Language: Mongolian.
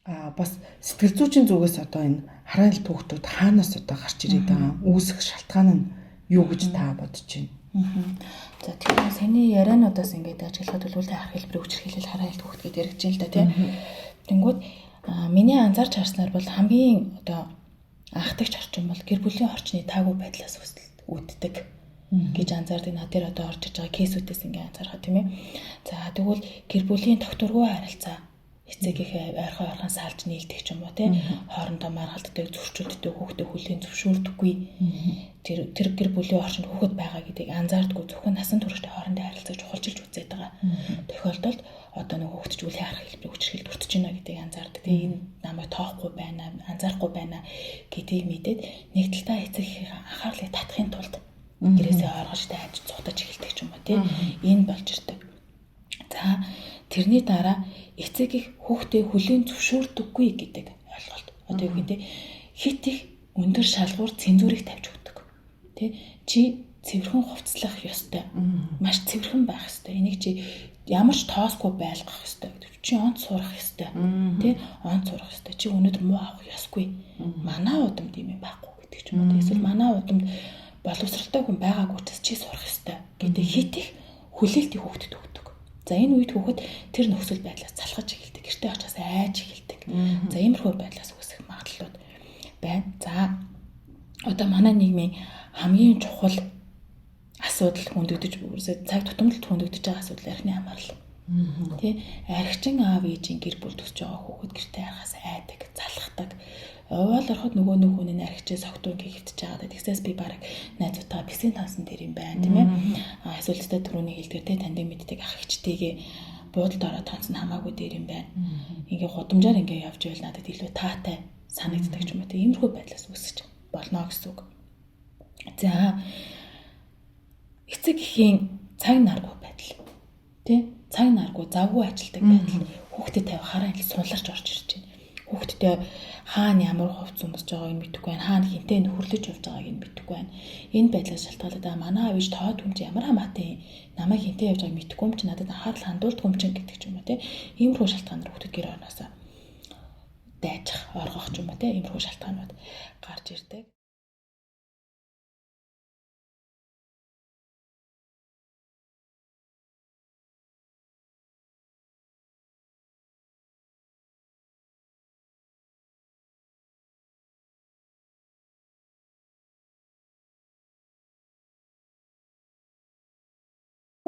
Бас сэтгэл зүйчийн зүгээс одоо энэ хараалт хүүхдүүд хаанаас одоо гарч ирээд байгаа үүсэх шалтгаан нь юу гэж та бодож байна? За, тэгэхээр саяны яриануудаас ингээд ажиглахад бол үл харах хэлбэрийн хүчирхийлэл, хараалт хүүхд гэдээ яригдж байна л да, тийм. Тэнгүүд миний анзаарч харснаар бол хамгийн одоо анхдагч орчин бол гэр бүлийн орчны таагүй байдлаас үүддэг гэж анзаардаг. Над дээр одоо орж иж байгаа кейсүүдээс ингээ анзаархаа, тийм ээ. За, тэгвэл гэр бүлийн тогтворгүй харилцаа, эцэгийнхээ ойрхон ойрхон салж нийлдэг ч юм уу, тий, хоорондоо маргалддаг, зөрчилддөг, хүүхдээ хүлээн зөвшөөрдөггүй. Тэр гэр бүлийн орчинд хүүхэд байгаа гэдгийг анзаардаггүй, зөвхөн насан туршдаа хоорондоо харилцааг чухалчилж үзээд байгаа тохиолдолд одоо нэг хүүхэд ч үл харах хэлбэрийн хүчирхийлэлд өртөж байна гэдгийг анзаардаг. Тэгээ энэ намайг тоохгүй байна, анзаарахгүй байна гэдгийг мэдээд нэг талтаа эцэгийнхээ анхаарлыг татахын тулд гэрээсээ оргож дайж цухтаж эхэлдэг ч юм уу, тий, энэ болж ирдэг. За, тэрний дараа эцэг их хүүхдээ хүлээн зөвшөөрдөггүй гэдэг ойлголт. Одоо юу гэдэг, хит их өндөр шалгуур, цензурыг тавьж өгдөг. Тэ, чи цэвэрхэн хувцлах ёстой. Маш цэвэрхэн байх ёстой. Энийг чи ямар ч тоосгүй байлгах ёстой гэдэг. Чи онц сурах ёстой. Тэ, онц сурах ёстой. Чи өнөөдөр муу авах ёсгүй. Манай удамд юм байхгүй гэдэг ч юм уу. Эсвэл манай удамд боловсралтай хүн байгаагүй учраас чи сурах ёстой гэдэг хит их хүлээлтийг хүүхдэд өгдөг. За, энэ үед хүүхэд тэр нөхцөл байдлаас залхаж эхэлдэг. Гэртээ очихоос айж эхэлдэг. За, иймэрхүү байдлаас үүсэх магадлалууд байна. За, одоо манай нийгмийн хамгийн чухал асуудал хөндөгдөж, цаг тутамд хөндөгдөж байгаа асуудал архины хамаарал. Тэ, архичин аав ээжийн гэр бүл төсөж байгаа хүүхэд гэртээ харахаас айдаг, залхдаг. Уул ороход нөгөө нэг хүн нь архичээ согтуу ингээ хэвтэж байгаа. Тэгсээс би бараг найзуудтайгаа бисийн таасан дээр юм байна, тийм ээ. А эсвэл тэ түрүүний хэлдгээр, тэ, таньдаг мэддэг ах эгчтэйгээ буудалд ороод тооцсон хамаагүй дээр юм байна. Ингээ гудамжаар ингээ явж байвал надад илүү таатай санагддаг ч юм уу. Тэ, иймэрхүү байдлаас үүсэж болно гэсэн үг. За, эцэг эхийн цаг наргүй байдал. Тэ, цаг наргүй, завгүй ажилдаг байдал хүүхдэд тавих хараа ил сунларч орж ирж байна. Хүүхдтэй хаана ямар хувцас өмсөж байгааг нь мэдэхгүй байна. Хаана хинтээ нөхөрлөж явж байгааг нь мэдэхгүй байна. Энэ байдлаас шалтгаалаад манай аав ээж тоод хүн чи ямар хамаатай юм. Намайг хинтээ явж байгааг мэдэхгүй юм чи, надад анхаарал хандуулдаггүй юм чинь гэдэг ч юм уу, те. Иймэрхүү шалтгаанаар хүүхдэд гэр орноосоо дайчих, оргох ч юм уу, те. Иймэрхүү шалтгаанууд гарч ирдэг.